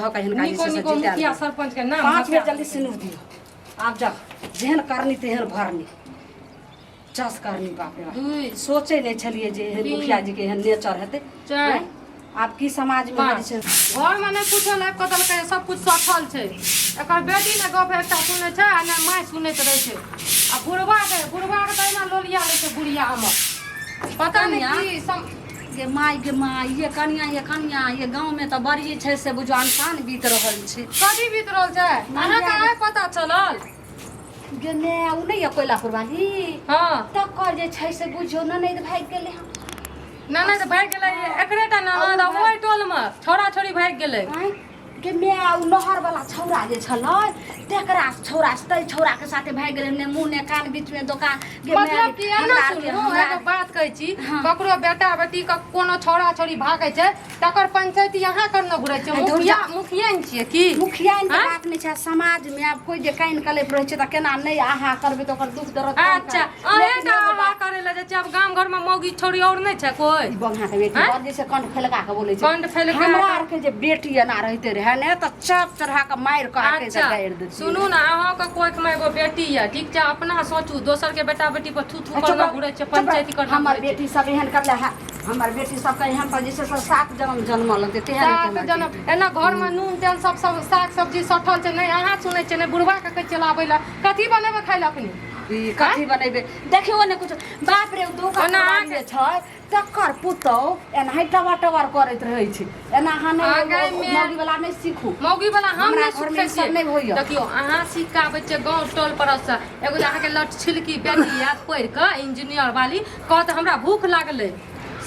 धऽ के हिनका जे निको छै से निको जीता मुखिया देबै। सरपंच के नाम 5 बेर हटा। जल्दी सिनूर दियौ आब जाउ जेहन करनी तेहन भरनी चस करनी बाप रे बाप दुइ सोचै नहि छलियै जे एहन तीन, मुखिया जीके एहन नेचर हेतै चारि, आँय? आब की समाजमे पाँच। जे छै घरमे नहि कुछो लाबि कऽ देलकै सब कुछ सठल छै एकर बेटी ने गप एकटा सुनै छै आ ने माय सुनैत रहै छै आ बुढ़बाके बुढ़बाके तऽ एना लोलिया लै छै बुढ़िया हमर पता नहि कनिया। की सम गे माय गे माय ये कनिया ये कनिया ये गाँवमे तऽ बड़ी छै से बुझो अनसान बीत रहल छै कथी बीत रहल छै अहाँके आइ पता चलल गे ने ओ नहि यऽ कोयलापुर वाली हँ तकर जे छै से बुझियौ ननैद भागि गेलै हँ ननद भागि गेलै एकरे टा ननद आ ओहि टोलमे छौड़ा छौड़ी भागि गेलै आँय गे my oh नहर वाला छौड़ा जे छलै तकरा छौड़ा तै छौड़ा के साथे भागि गेलै ने मुँह ने कान बीच में दोकान गे माय मतलब कि एना हमरा आरके सुनू हमरा एगो बात कहै छी हाँ। ककरो बेटा बेटी के कोनो छौड़ा छौड़ी भागै छै तकर पंचायती अहाँ करने घुरै छियै धुर मुखिया जा। मुखिया ने छियै की मुखिया के आँय? बात नहि छै समाज में आब कोई जे कानि कलपि रहै छै तऽ केना नहि आहा करबै तऽ ओकर दुख दर्द कम अच्छा करबै। अहें लेकिन टा एगो आहा बात करै लए जाइ छियै आब गाम घर में मौगी छौड़ी और नहि छै कोई ई बंघा के बेटी आँय? बड़ जे छै कंठ फैलका के बोलै छै कंठ फैलका हमरा के- आर के जे बेटी एना रहिते रहे ने तऽ चप चढ़ा के मारि कऽ आके अच्छा गाड़ि देतियै सुनू ने अहाँके कोखमे एगो बेटी यऽ ठीक छै अपना सोचू दोसर के बेटा बेटी पर थू थू चुप करना रह, घुरै छै चुप रह। पंचायती करना हमर घुरै छै बेटी सब एहन करले है हमर बेटी सबके एहन पर जे छै से सात जन्म जन्मल हेतै तेहन हेतै सात हमर जनम बेटी। एना घरमे नून तेल सब सब साग सब्जी सठल छै नहि अहाँ सुनै छियै नहि बुढ़बा के कहै छियै लाबै लए कथी बनेबै खाय लए अपने ई कथी बनेबै देखियौ ने कुछ बाप रे दू ओना अहाँके- जे छै तकर पुतहु एनाही टबर टबर करैत रहै छै एना अहाँ अहाँ नहि गायमे- मौगी वाला नहि सीखू मौगी वाला हम हमरा नहि घरमे सीखै ई सब नहि छियै होइए। देखियौ अहाँ सिखाबै छियै गाँव टोल पड़ोससँ एगो जे अहाँके लट छिलकी बेटी आयत पढ़ि कऽ इंजीनियर वाली कहत हमरा भूख लागलै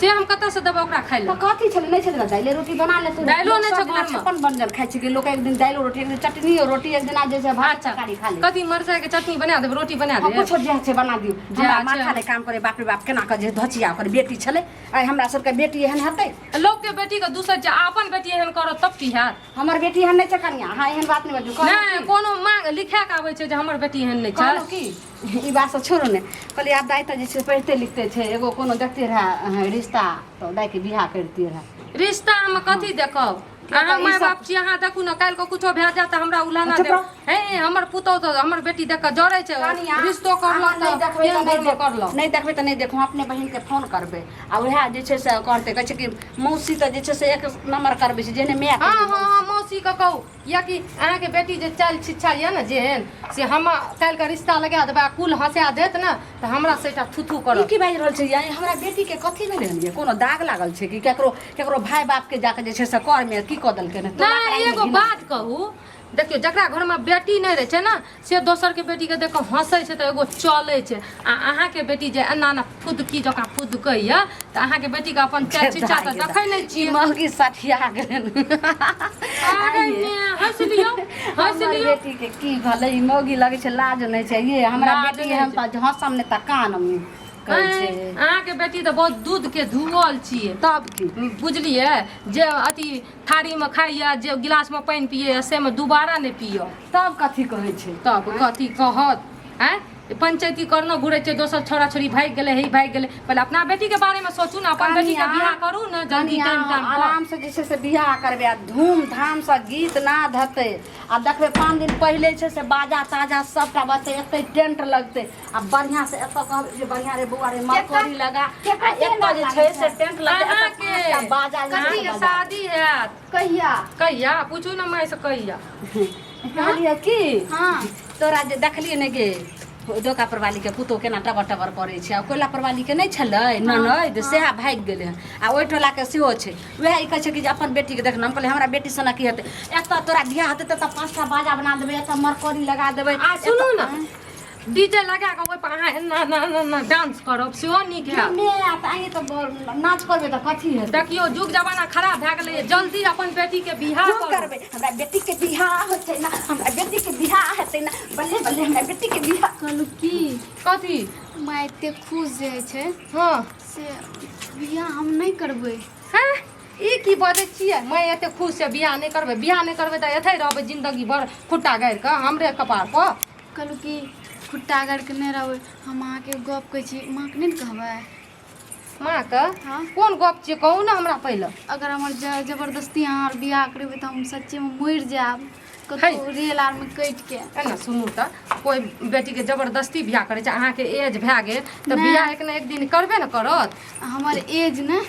से हम कतऽसँ देबै ओकरा खाइ तऽ लए कथी छलै नहि छलै दाइले रोटी बना लेतै दाइलो नहि छै घरमे। 56 व्यंजन खाइ छै कि लोक एक दिन दाइलो रोटी एक दिन चटनियो रोटी एक दिन आज जे छै भात अच्छा तरकारी खा ले कथी मरचाइके चटनी बना देबै रोटी बना हाँ, देब कुछो जे छै बना दियौ जे हमरा छै। माथा नहि काम करे बाप रे बाप केना कऽ जे धचिया ओकर बेटी छलै आइ हमरा सबके बेटी एहन हेतै लोकके बेटीके दूसर छै अपन बेटी एहन करत तब की हैत हमर बेटी एहन नहि छै कनिया अहाँ एहन बात नहि बाजू कहलहुँ नहि की? कोनो मांग लिखा के आबै छै जे हमर बेटी एहन नहि छै कहलहुँ की ई बात सब छोड़ू ने कहलियै आब दाइ तऽ जे छै पढ़िते लिखते छै एगो कोनो देखते रहए रिश्ता तऽ दाइके बियाह करितियै रहए रिश्ता हम कथी देखब किया अहाँ तऽ ई माय सब- बाप छी अहाँ देखू ने काल्हि के कुछो भए जायत तऽ हमरा उलाना चुप देब रह। हे हमर पुतहु तऽ हमर बेटी देख कऽ जरै छै कनिया, रिश्तो अहाँ करलक नहि तऽ देखबै तऽ केहन नहि घरमे देख- करलक नहि देखबै तऽ नहि देखू हम अपने बहिनके फोन करबै आ उएह जे छै से करतै कहै छै कि मौसी तऽ जे छै से एक नम्बर करबै छै जेहने माय हँ हँ हँ मौसीके कहू कियाकि अहाँके बेटी जे चालि शिक्षा यऽ ने जेहन से हम काल्हिके रिश्ता लगा देबै आ कुल हँसा देत ने तऽ हमरा से एकटा थू थू ई करत की बाजि रहल छै ये हमरा बेटी के कथी भेलै हन ये कोनो दाग लागल छै कि केकरो केकरो भाय बाप के जाके जे छै से कर में की कऽ देलकै ने तोरा नहि कराही मे एगो घिना। बात कहू देखियौ जकरा घरमे बेटी नहि रहै छै ने से दोसरके बेटीके देख कऽ हँसै छै तऽ एगो चलै छै आ अहाँके बेटी जे एना एना फुदकी जकाँ फुदकैए तऽ अहाँके बेटीके अपन चारि चिच्चा तऽ देखै नहि ई छियै महगी सठिया गेल आगे ने हँसि लियौ हँसि हमर लियौ बेटी के की भेलै ई मौगी लगै छै लाज नहि छै ये हमरा लाज बेटी नहि हम तऽ हँसम नहि तऽ कानम कहै छै अहाँके बेटी तऽ बहुत दूधके धुअल छियै तब की बुझलियै जे अथी थारीमे खाइए जे गिलासमे पानि पियैए सेमे दुबारा नहि पियब तब कथी कहै छै तब कथी कहत आँय पंचायती करनो घुरै छै दोसर छौड़ा छौड़ी भागि गेलै हे भागि गेलै पहिले अपना बेटीके बारेमे सोचू ने अपन बेटीके कनिया, बियाह करू ने जल्दी कनिया, टाइम टाइम पर आराम से जे छै से बियाह करबै आ धूमधाम से गीत नाद हेतै आ देखबै 5 दिन पहिले छै से बाजा ताजा सबटा बजतै एतै टेंट लगतै आ बढ़िया से एतऽ कहबै जे बढ़िया रे बौआ रे मरकरी लगा आ एतऽ जे छै से टेंट लगतै एतऽ अहाँके 5टा बाजा जे छै से अहाँके बजातै। शादी हैत कहिया कहिया पूछू ने माय से कहिया कहलियै की हाँ तोरा जे देखलियै ने गे डोका परवालीके पुतोहु केना टबर टबर करै छै आ कोयला परवालीके नहि छलै ननैद सएह भागि गेलै हन आ ओहि टोलाके सेहो छै वएह ई कहै छै कि जे अपन बेटीके देखना हम कहलियै हमरा बेटी सनक की हेतै एतऽ तोरा बियाह हेतै तऽ एतऽ 5टा बाजा बना देबै एतऽ मरकरी लगा देबै आ सुनू ने डीजे लगा कऽ ओहिपर अहाँ एना एना एना एना डांस करब सेहो नीक हैत मे तऽ आइ तऽ नाच करबै तऽ कथी हेतै देखियौ युग जमाना खराब भए गेलै जल्दी अपन बेटीके बियाह क्यों करू करबै हमरा बेटी के बियाह होतै ना हमरा बेटी के बियाह हेतै ना बल्ले बल्ले हमरा बेटी के बियाह कहलहुँ की कथी माय एते खुश जे होइ छै हँ से बियाह हम नहि करबै हैं ई की बजै छियै मैं एते खुश छै बियाह नहि करबै बियाह नहि करबै तऽ एतै रहबै जिंदगी भर खुट्टा गाड़ि कऽ हमरे कपार पर कहलहुँ कि खुट्टा गाड़िके नहि रहबै हम अहाँके गप कहै छी माँके नहि ने कहबै माँ के? हाँ। कोन गप छियै, कहू ने हमरा पहिले। अगर हमर जबरदस्ती अहाँ आर बियाह करेबै तऽ हम सच्चेमे मरि जायब कतहु रेल आरमे कटिके। एना सुनू तऽ, कोइ बेटीके जबरदस्ती बियाह करै छै? अहाँके एज भए गेल तऽ नहि। बियाह एक ने एक दिन करबे ने करत। हमर एज ने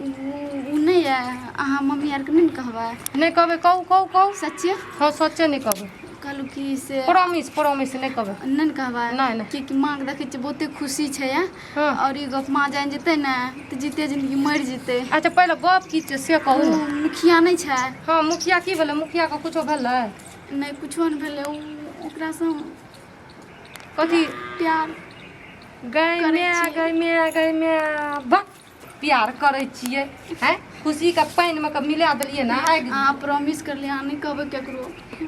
ओ नहि यऽ, अहाँ मम्मी आरके नहि ने कहबै? नहि कहबै, कहू कहू कहू। सच्चे? हँ, सच्चे नहि कहबै। कहलहुँ कि से प्रॉमिस, प्रॉमिस, नहि कहबै। नहि ने कहबै? नहि, नहि। किएकि माँके देखै छियै बहुते खुशी छै यऽ। हँ। आओर ई गप माँ जानि जेतै ने तऽ जीते जिन्दगी मरि जेतै। अच्छा, पहिले गप की छै से कहू ओ ने। मुखिया नहि छै? हँ, मुखिया। की भेलै मुखियाके? कुछो भेलै? नहि, कुछो नहि भेलै। ओ ओकरासँ हम कथी? प्यार गै करै माय छियै। गै माय, गै माय, वाह, प्यार करै छियै? हैं, खुशीके पानिमे के मिला देलियै ने आगि। अहाँ प्रॉमिस करलियै, अहाँ नहि कहबै केकरो।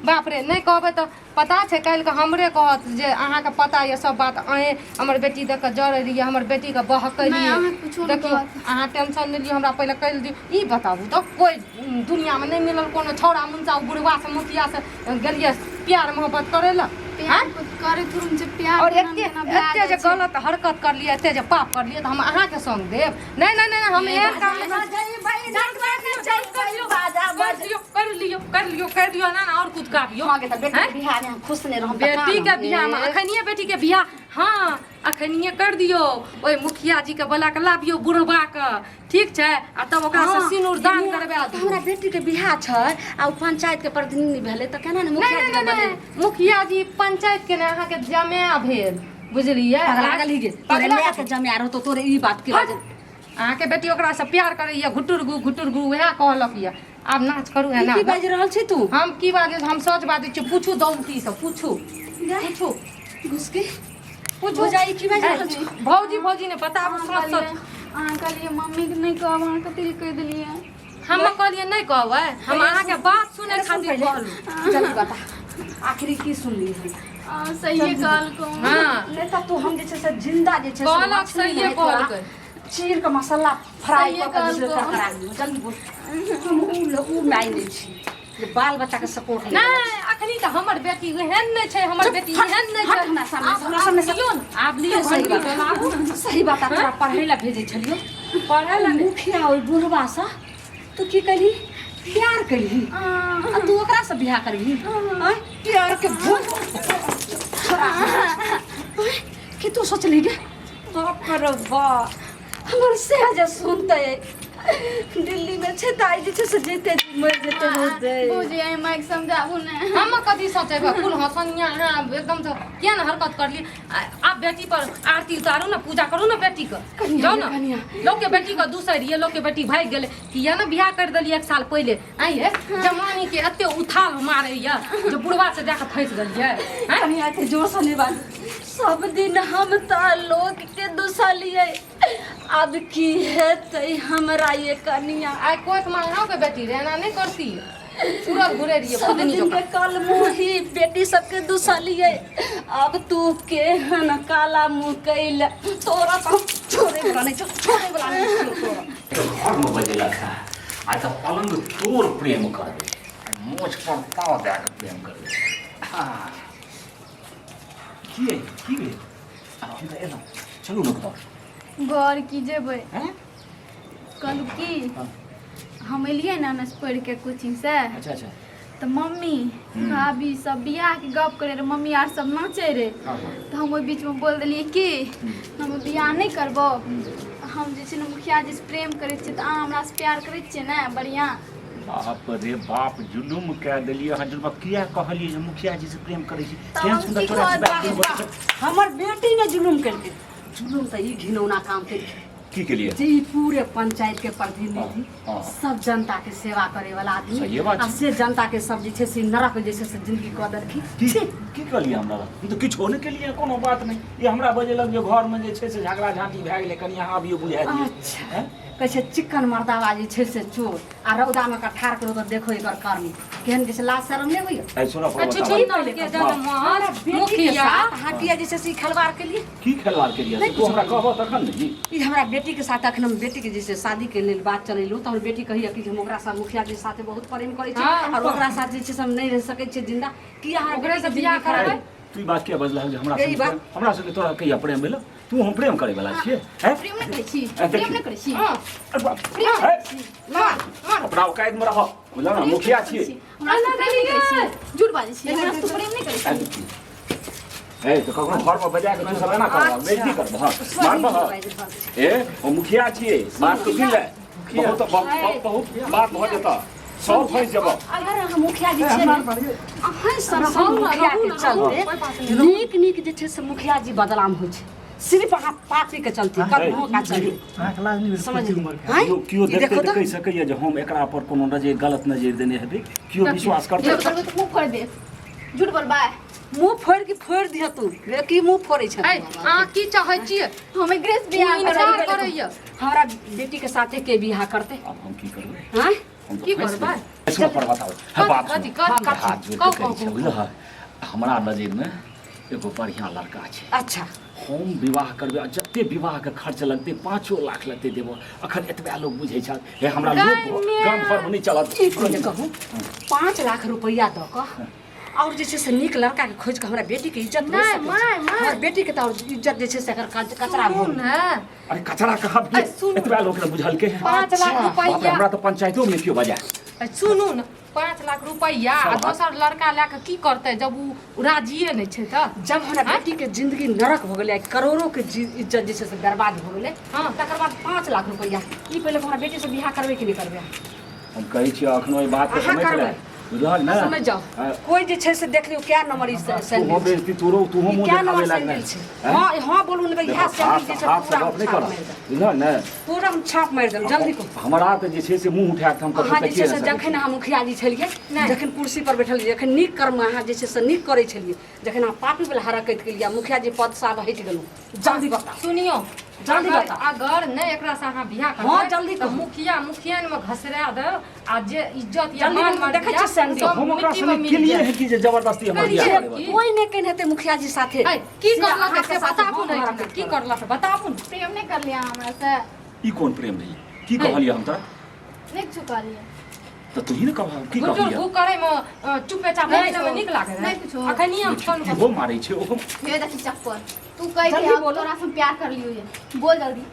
बाप रे, नहि कहबै तऽ पता छै काल्हिके हमरे कहत जे अहाँके पता यऽ सब बात, अहेँ हमर बेटी देख कऽ जरै रहियै, हमर बेटीके बहकै नहि, रहियै। अहाँ कुछो नहि देखियौ कहत। अहाँ टेंशन नहि लियौ, हमरा पहिले कहि दियौ। ई बताबू तऽ, कोइ दुनियामे नहि मिलल कोनो छौड़ा मुनसा, ओ बुढ़वा से, मुखिया से गेलियै प्यार मोहब्बत करै लए? प्यार करै थोड़े छै प्यार। और केना एते केना भए एते जे जाइ छै। गलत हरकत करलियै, एते जे पाप करलियै, तऽ हम अहाँके संग देब? नहि नहि नहि, हम एहन काम नहि कर लियो, कर लियो, कर लियो, कर लियो ना, और कुछ काबियो। हाँ, तऽ बेटी के बियाह में हम खुश नहीं रहम तऽ बेटी के काम बियाह में अखनिए बेटी के बियाह, हाँ, अखनिए कर दियौ। ओहि मुखिया जी के बोला के लाबियौ बुढ़बा के, ठीक छै? आ तब ओकरा से हाँ, सिनूर दान करबा तऽ दियौ। हमरा बेटी के बियाह छै आ ओ पंचायत के प्रतिनिधि भेलै तऽ केना ने नहि मुखिया जी नहि के नहि बनेबै? मुखिया जी पंचायत के ने, अहाँके जमाया भेल, बुझलियै? पगला गेलही गे? तोरे पगला माय के जमाया रहतो तोरे ई बात के बाजल? अहाँके बेटी ओकरा से प्यार करैया, घुटुर गु घुटुर गु, उएह कहलक यऽ। आब नाच करू एना। की बाजि रहल छी तू? हम की बाजै? हम सच बाजै छी। पूछू दौलती से, पूछू, पूछू। घुसकी पूछू। भौजाई, की बाजि रहल छी? भौजी भौजी ने, बताबू अहाँ सच सच। कहलियै, अहाँ कहलियै मम्मीके नहि कहब, अहाँ कथी लए कहि देलियै? हम कहलियै नहि कहबै? हम अहाँके बात सुनै सुन खातिर पहिले। कहलहुँ। जल्दी बता, आखिरी की सुनली हम? अहाँ सहिए कहलकौ। हँ। नहि तऽ तू हम जे छै से जिंदा जे छै से कहलक, मछली सहिए नहि तोरा कहलकै। चीर के मसाला फ्राई सहिए कऽ के जे छै कहलकौ। करकरा दियौ। जल्दी बोल। हम उ माय नहि छी जे बाल बच्चा के सपोर्ट नहि, अखनी तऽ हमर बेटी एहन नहि छै, हमर बेटी एहन नहि हट छै। हमरा सामने से, आब- हमरा सामने आब से। लियौ ने, आब लियौ, सही घंटी बात। डोलाबू। सही बात। आ तोरा पढ़ै लए भेजै छलियौ पढ़ै लए नहि। मुखिया ओहि बुढ़वा से तू की कयली? प्यार कयली आ तू ओकरा से बियाह करबही? आँय, प्यार के भूत छोड़ा। आँय, की तू सोचली गे? बाप रे बाप, हमर से जे सुनते दिल्ली में छै तऽ आइ जे छै से जेते मरि जेते होते। भौजी, अहीं माइक समझाबू ने। हम कथी सोचेबै? कुल हँसनिया अहाँ एकदम से किया ने हरकत करली? आब बेटी पर आरती उतारू ने, पूजा करू ने बेटी के। कनिया, जाउ ने। कनिया। लोक के बेटी के दूसर रहियै, लोक के बेटी भागि गेलै, किया ने बियाह कर देलियै एक साल पहिले? आइये जमानी के एते उथाल मारैया जे बुढ़वा से जाके फँसि गेलियै, आँय? कनिया, एते जोर से नहि बाजू। सब दिन हम तऽ लोक के दुसलियै, आब की हेतै हमरा ये कनिया? आइ कोख में अहाँके बेटी रहे, एना नहि करती। तुरंत घुरे रहियै सब फुदनी दिन जकाँ। के कल मुही बेटी सबके दुसलियै, आब तू केहन काला मुँह कैल? तोरा तऽ हम छोड़े वाला नहि छौ, छोड़े वाला नहि छियौ तोरा। घरमे बजेलक हँ, आइ तऽ पलङ्ग तोड़ प्रेम करबै, मोछ पर ताव दए कऽ प्रेम करबै। हाँ। की की भेल? आब हम तऽ एलहुँ, चलू ने घर। घर की जेबै? हैं? कहलहुँ की, हाँ। हम एलियै ने एनस पढ़ि के कोचिंग से अच्छा अच्छा। तऽ मम्मी भाभी सब बियाहके गप करे रहे, मम्मी आर सब नाचे रहे। हाँ हाँ तऽ हम ओहि बीचमे बोल देलियै कि हम बियाह नहि करबो, हम जे छै ने मुखिया जी से प्रेम करै छियै। तऽ अहाँ हमरासँ प्यार करै छियै ने बढ़िआँ? बाप रे बाप, जुलुम कए देलियै अहाँ, जुलुम। किया कहलियै जे मुखिया जी से प्रेम करै छी? तऽ केहन हम सुन्दर की तोरा कहत? से बात? हमर बेटी ने जुलुम केलकै, जुलुम तऽ ई घिनौना काम केलकै। की केलियै? जे ई पूरे पंचायत के प्रतिनिधि, हाँ, हाँ। सब जनता के सेवा करे वाला आदमी सहिए बात आ छै। से जनता के सब जे छै से नरक जे छै से जिंदगी कऽ देलखिन। की छी। की कहलियै हमरा? हम तऽ किछो नहि केलियै, कोनो बात नहि। ई हमरा बजेलक जे घरमे जे छै से झगड़ा झाँटी भए गेलै, कनि अहाँ अबियौ, बुझा दियौ। अच्छा। हैं? कहै छै चिकन मर्दावा जे छै से चोर, आ रौदामे कऽ ठाढ़ करू तऽ देखो एकर कर्मी केहन जे छै, लाज शरम नहि होइए? आइ सुनऽ आ छुछुन के जनम हमरा बेटी के मुखिया साथ अहाँ किया जे छै से ई खिलवाड़ केलियै? की खेलवाड़ केलियै नहि से तू हमरा कहबह तखन ने जी। ई हमरा बेटी के साथ अखन हम बेटी के जे छै शादी के लेल बात चलेलहुँ तऽ हमर बेटी कहैया कि जे हम ओकरा साथ, मुखिया के साथे बहुत प्रेम करै छी हाँ, आओर ओकरा साथ जे छै से हम नहि रहि सकै छियै जिंदा। किया हमरा ओकरे बेटी से के बियाह जिंदगी खराब करबै? तू ई बात किया बजलह जे हमरा ई संगे बात- हमरा संगे तोरा कहिया प्रेम भेल तू हम प्रेम करे वाला छियै हैं प्रेम नहि करै छी ए, प्रेम नहि करै छी हँ अरे बाप, प्रेम नहि हैं? करै छी मार मार अपना औकात में रह बुझल ना मुखिया छियै हमरा से प्रेम नहि करै छी झूठ बाजै छी हमरा से प्रेम नहि करै ए, छी देखियौ। ए तऽ ककरो घर पर बजा के तू सब एना करबह बेइज्जती करबह मारबह ए ओ मुखिया छियै बात के सुन ले बहुत बहुत बहुत बात भऽ जेतऽ सब फँसि जेबह अगर अहाँ मुखिया जी छियै ने अहाँ सब सब मुखिया के चलते नीक नीक जे छै से मुखिया जी बदनाम होइ छै सिर्फ अहाँ पार्टी के चलते कदमो का चलते अहाँके लाज नहि भेल समझ कुर्सी उमर के आँय? केओ केओ ई देखतै देखो तऽ तऽ कहि सकैए जे हम एकरा पर कोनो नजरि गलत नजरि देने हेबै केओ विश्वास करतै झूठ बोलबै तऽ मुँह फोड़ि देब झूठ बोलबै मुँह फोड़ि के फोड़ि दिह तू रे की मुँह फोड़ै छै ऐ अहाँ की चाहै छियै हम एकरे से बियाह इनकार करबै करैया हमरा बेटी के साथे के बियाह करते आब हम की करबै आँय हम तऽ की फँसि करबै? गेलियै। सुनऽ पर बताउ हँ बात कथी सुनू। कथी हाथ जोड़ि कहू, कऽ कहै छै कहू, बुझलह हमरा नजरिमे एगो बढ़िआँ लड़का छै अच्छा हम विवाह करबै आ जते विवाहके खर्च लगतै 5 लाख लगतै देबो अखन एतबे लोग बुझै छल हे हमरा लोक गाम घरमे नहि चलत ई कोन कहू 5 लाख रुपैआ दऽ कऽ और जे छै से नीक लड़का के खोजि कऽ हमरा बेटी के इज्जत नहि नहि, सकै छै। माय, माय। हमर बेटी के तऽ और इज्जत जे छै से एकर कचरा सुनू भऽ गेल। ने अरे कचरा कहाँ भेल अरे सुनू। एतबे लोक ने बुझलकै 5 लाख बाप रे, रुपैआ हमरा तऽ पंचायतोमे नहि केओ बजाय ऐ, सुनू ने 5 लाख रुपैआ आ सब दोसर लड़का लए कऽ की करतै जब ओ राजिए नहि छै तऽ जब हमरा बेटी के जिंदगी नरक भऽ गेलै करोड़ों के इज्जत जे छै से बर्बाद भऽ गेलै हँ। तकर बाद 5 लाख रुपैआ ई पहिले हमरा बेटी से बियाह करबै कि नहि करबै हम कहै छियै अखनो एहि बातके अहाँ समझ ले करबै। बुझल ने समझ जाओ हाँ। कोई जे छै से देख लियौ क्या नंबर ई तूहो सैंडल छै। बेइज्जती तोरो तूहो ई मुँह क्या देखाबै नंबर लागलै सैंडल छै हाँ हाँ बोलू ने इएह हाथ सैंडल जे छै हाथ से पूरा गप नहि छाप करब मारि देब। बुझल ने पूरा हम छाप मारि देब जल्दी कहू हमरा तऽ जे छै से मुँह उठा कऽ हम कतहु अहाँ जे देखिए छै से नहि सकै जखन अहाँ मुखिया जी छलियै जखन कुर्सी पर बैठल रहियै जखन नीक कर्म अहाँ जे छै से नीक करै छलियै जखन अहाँ पापी वला हरकत केलियै आ मुखिया जी पद से आब हटि गेलहुँ जल्दी बताउ सुनियो जल्दी अगर बताउ। अगर नहि एकरा से अहाँ बियाह करबै हाँ, जल्दी तऽ कहू। मुखिया मुखियान में घसरा देब आ जे इज्जत या जल्दी मान कहू, देखै मर्यादा छियै सैंडल। सब हम ओकरा मिट्टी में संगे मिल केलिए जायत। है कि जे जबरदस्ती हमर करिए बियाह करेबै की? कोई नहि केने हेतै मुखिया जी साथे ऐ, की से करलक अहाँके से साथे बताबू हम ने हरकत की करब। करलक बताबू ने प्रेम नहि करलियै अहाँ हमरा से ई कोन प्रेम भेलै की कहलियै हम तोरा नहि किछो कहलियै तऽ तू ही ने कह की गुटुर कहलियै गु करे में चुपे चाप नहि रहै में नीक लागे नहि कुछो। अखन हम फोन इहो मारै छै ओहो हे देखी चप्पल तू कहि दे जल्दी हम बोलो। तोरा से हम प्यार कर लियो ये बोल जल्दी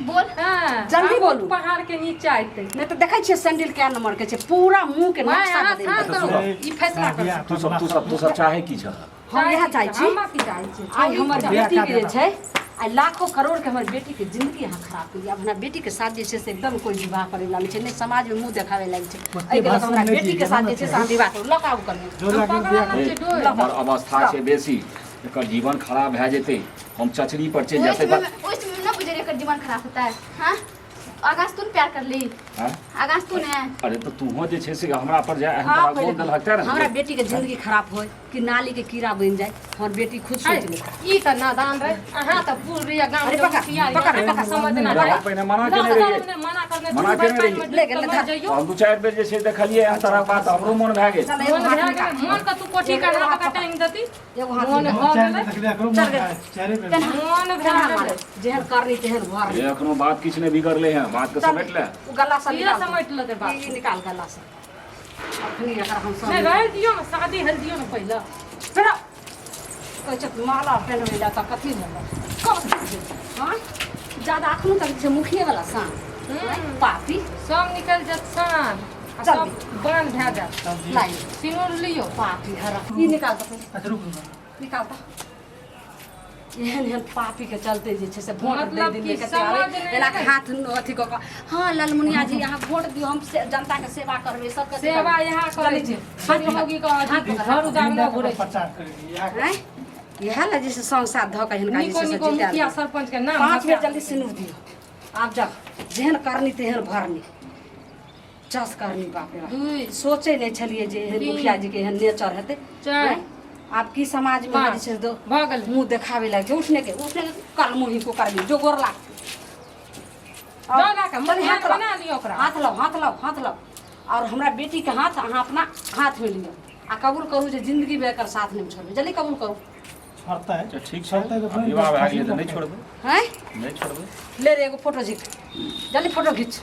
बोल हां जल्दी बोलू। पहाड़ के नीचे आइते नहि तऽ देखै छियै सैंडल क्या नंबर के छै पूरा मुंह के माय नक्शा अहाँ बदलि शांत देलकै। रहू ई फैसला कर तू सब चाहे की छह हम इएह चाहै छी हम की चाहै छी आइ हमर बियाह बेटी कए के जे देलक। छै आइ लाखों करोड़ के हमर बेटी के जिंदगी अहाँ खराब केलियै आब हमरा बेटी के साथ जे छै से एकदम कोई विवाह करे वाला नहि छै नहि समाज में मुंह देखावे लायक छै ओते एहि के लऽ कऽ भाषण हमरा नहि बेटी के दिअ, साथ जे छै से अहाँ विवाह करू लऽ कऽ आबू कनि जोर लगा के बियाह पकड़ा ए, छै डोर। हमर अवस्था छै बेसी एकर जीवन खराब भए जेतै हम चचरी पर चलि ओहि जेतै समय में ओहि समय में ना बुझे रहे एकर जीवन खराब होता है हाँ आगाँ से तू ने प्यार कर ली हाँ? आगाँ से तू ने अरे तऽ तूहो जे छै से हमरा पर जाय हाँ, तोरा पहिले बोल देलक तें ने हमरा बेटी के जिंदगी खराब होय कि नाली के कीड़ा बनि जाए हमर बेटी खुद सोच ले ई तऽ नादान रहे अहाँ तऽ बूढ़ रहियै गाम अरे के पकड़, मुखिया रहियै, पकड़, अहाँके पकड़। समझ ना अरे रहे। हम पहिने मना केने ना, रहियै। ना, मना करने मना दुनू भाइ केने पानिमे रहियै। ले गेल, डूबि धर। कऽ मरि जइयौ। हम दू चारि बेर जे छै देखलियै एहन तरहक बात हमरो मोन भए गेल चल एगो मोन हाथ भए निकाल गेलै, मोन के तू कोठी एगो कढ़ा हाथ कऽ टांगि देती एगो हाथ मोन निकाल। भऽ चारि गेलै बेर देखलियै एकरो चल मोन गे। चारि बेर मोन भए केना गेलै मारे जेहन करनी तेहन भरनी ए एखनो बात किछु नहि बिगड़लै हँ बात के चल, समेट ले ओ गला से इहे निकाल समेट लेतै बात। ई निकाल गला से अखनी एकरा हम सब नहि रहि दियौ ने शादी हेल दियौ ने पहिले फेर कहै छै माला पहिनबै लए तऽ कथी भेलै कथी भेलै हँ ज्यादा अखनो तक छै मुखिएवला शान पापी सब निकलि जायत शान आ चल सब बान भए जायत लाइन सिनूर लियौ पापी हरा ई निकाल तऽ अच्छा रुक रुक निकाल तऽ एहन एहन पापी के चलते जे छै से वोट दै मतलब दिन कि मे कते समाज आबै नहि एना के हाथ अथी कऽ कऽ हँ ललमुनिया जी अहाँ वोट दियौ हम जनता के सेवा करबै सबके सेवा यहाँ करै छै हाथ मौगी के अथी घर उदार नहि घुरै छै प्रचार करै इएह आँय इएह लए जे छै संसार धऽ कऽ हिनका जे निको छै से निको जितायल मुखिया सरपंच के नाम 5 बेर हटा। जल्दी सिनूर दियौ आब जाओ जेहन करनी तेहन भरनी चस करनी बाप रे बाप दुइ सोचै नहि छलियै जे एहन तीन, मुखिया जीके एहन नेचर हेतै चारि, आँय? आब की समाजमे पाँच, जे छै से भऽ गेलै मुँह देखाबै लागि छै उठने के उठने के कल मुँही को करबी जो गोर लाग जाउ लए कऽ, चल, हाथ मुखिया लाउ। बना लियौ ओकरा। हाथ लाउ हाथ लाउ हाथ लाउ और हमरा बेटी के हाथ अहाँ अपना हाथ में लिअ आ कबूल करू जे जिंदगी में एकर साथ नहीं छोड़बै जल्दी कबूल करू छोड़तै अच्छा ठीक छै छोड़तै तऽ आब विवाह भए गेलै तऽ नहि छोड़बै हैं नहि छोड़बै ले रे एगो फोटो झीक जल्दी फोटो घीच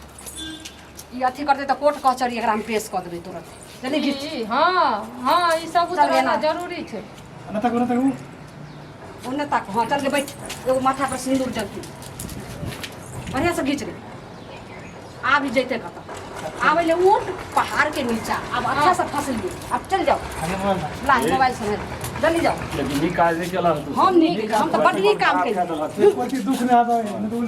ई अथी करतै तऽ कोर्ट कचहरी एकरा हम पेश कऽ देबै तुरंत जल्दी घीच ई, हँ हँ ई सबूत चल रहना एना। जरूरी छै ना तक ना तक। ओने ताक। हाँ, चल के बैठ। एगो माथा पर सिंदूर जलती, बढ़िया से घीच ले। आबि जैते कतऽ आबै ले ऊँट पहाड़ के नीचा। अब अच्छा से फंस लिए, अब चल जाओ। खाली मोबाइल ना। ला मोबाइल से जल्दी जाओ। लेकिन नीक काज नहि केलक तू। हम नीक, हम तऽ बड्ड नीक काम केलियै। कोई चीज दुख नहीं आता है, नहीं तो।